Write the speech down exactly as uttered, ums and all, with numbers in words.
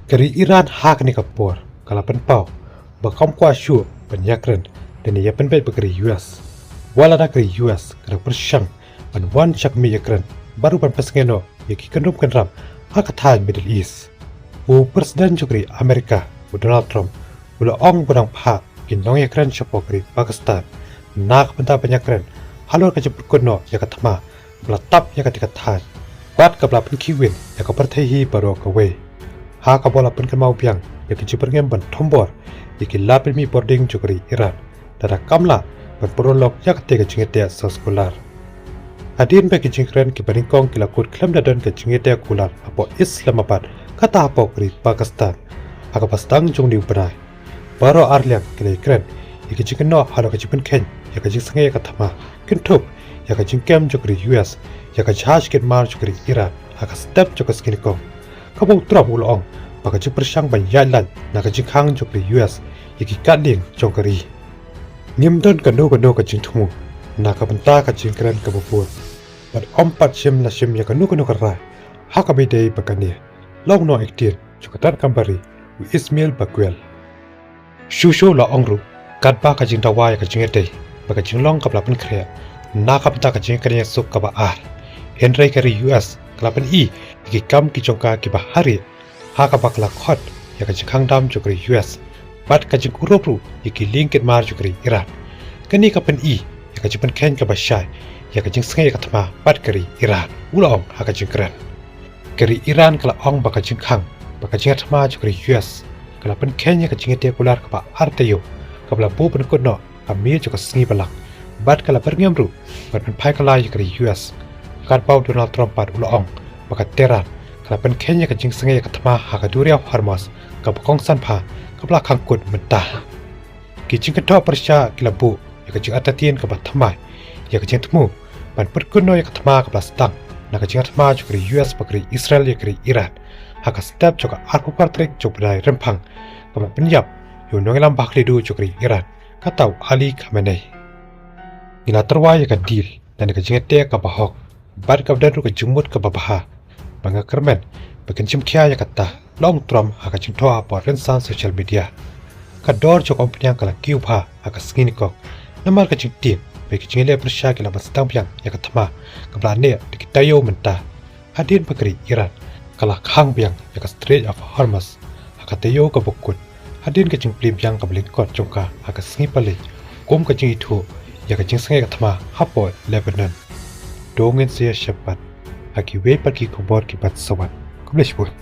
Ka ri Iran ha kane ka por ka la pynpaw ba kam kwah shuh ban ïakren lane ïa pynbeit bad ka ri U S. Wat la da ka ri U S ka la pyrshang ban wan sha ka mih ïakren bad ruh ban pynsngew noh ïa ki kyndrum kyndram ha ka thaiñ Middle East. U President jong ka ri Amerika, u Donald Trump, u la ong ba u dang phah ki nongïakren shapoh ka ri Pakistan na ka bynta ban ïakren halor ka jingpynkut noh ïa ka thma ba la tap ïa katei ka thaiñ bad kaba la pynkhih win ïa ka pyrthei hi baroh kawei. Ha kaba la pynkynmaw biang ïa ka jingpyrngem ban thombor ïa ki lad pynmih bording jong ka ri Iran, lada kam lah ban pynrung lok ïa katei ka jingïateh soskular. Hadien ba ki jingkren kiba nyngkong ki la kut khlem da don ka jingïateh kular hapoh Islamabad, kata hapoh ka ri Pakistan, ha kaba sdang jong une u bnai, baroh arliang ki la ïakren ïa ka jingkynnoh halor ka jingpynkheiñ ïa ka jingsngi ïa ka thma, kynthup ïa ka jingkem jong ka ri U S ïa ka jahaj kit mar jong ka ri Iran ha ka step jong ka sngi nyngkong, kaba u Trump u la ong ba ka jingpyrshang ban ïaid lait na ka jingkhang jong ka ri U S ïa ki katlieng jong ka ri. Ngim don kano kano ka jingthmu na ka bynta ka jingkren kaba bud, bad ym pat shim la shim ïa kano kano ka rai ha kaba ïadei bad kane, la ong u nongïakhun jong ka tnat kam bar ri, u Ismail Baghel. Shuh shuh u la ong ruh, katba ka jingdawa ïa ka jingïadei bad ka jinglong kaba la pynkhreh na ka bynta ka jingïakren ïasuk kaba ar, hynrei ka ri U S ka la pyni ïa ki kam ki jong ka kiba ha rieh, ha kaba ka la khot ïa ka jingkhang dam jong ka ri U S bad ka jingkurup ruh ïa ki lieng kit mar jong ka ri Iran. Kane ka pyni ïa ka jingpynkheiñ kaba shai ïa ka jingsngi ïa ka thma bad ka ri Iran, u la ong ha ka jingkren. Ka ri Iran ka la ong ba ka jingkhang bad ka jingthma jong ka ri U S ka la pynkheiñ ïa ka jingïateh kular kaba ar taïew kaba la buh pynkut noh ha ka miet jong ka sngi Balang, bad ka la byrngem ruh ban pynphai kylla ïa ka ri U S. Katba u Donald Trump pat u la ong ba ka Tehran ka la pynkheiñ ïa ka jingsngi ïa ka thma ha ka duriaw Hormuz kaba kongsan bha kaba la khang kut mynta. Ki jingkynthoh pyrshah ki la buh ïa ka jingartatien kaba thymmai ïa ka jingthmu ban pynkut noh ïa ka thma kaba la sdang na ka jingthma jong ka ri U S bad ka ri Israel ïa ka ri Iran ha ka step jong ka arphew phra tarik jong u bnai Rymphang, kaba pynïap ïa u nongïalam ba ha khlieh duh jong ka ri Iran, kata u Ali Khamenei. Ngi la tyrwa ïa ka deal lane ka jingïateh kaba hok bad kaba don ruh ka jingmut kaba bha, bad nga kyrmen ba kin shim khia ïa kata, la ong u Trump ha ka jingthoh hapoh rynsan social media. Ka dor jong ka umphniang ka la kiew bha ha ka sngi nyngkong, namar ka jingtieng ba ki jingïaleh pyrshah ki la ban sdang biang ïa ka thma kaba la neh da ki taïew mynta, hadien ba ka ri Iran ka la khang biang ïa ka Strait of Hormuz ha ka taïew kaba kut, hadien ka jingplie biang kaba lyngkot jong ka ha ka sngi Palei kum ka jingithuh ïa ka jingsngi ïa ka thma hapoh Lebanon. To ngin sa ïashem pat ha kiwei pat ki khubor kiban sa wan. Khublei shibun.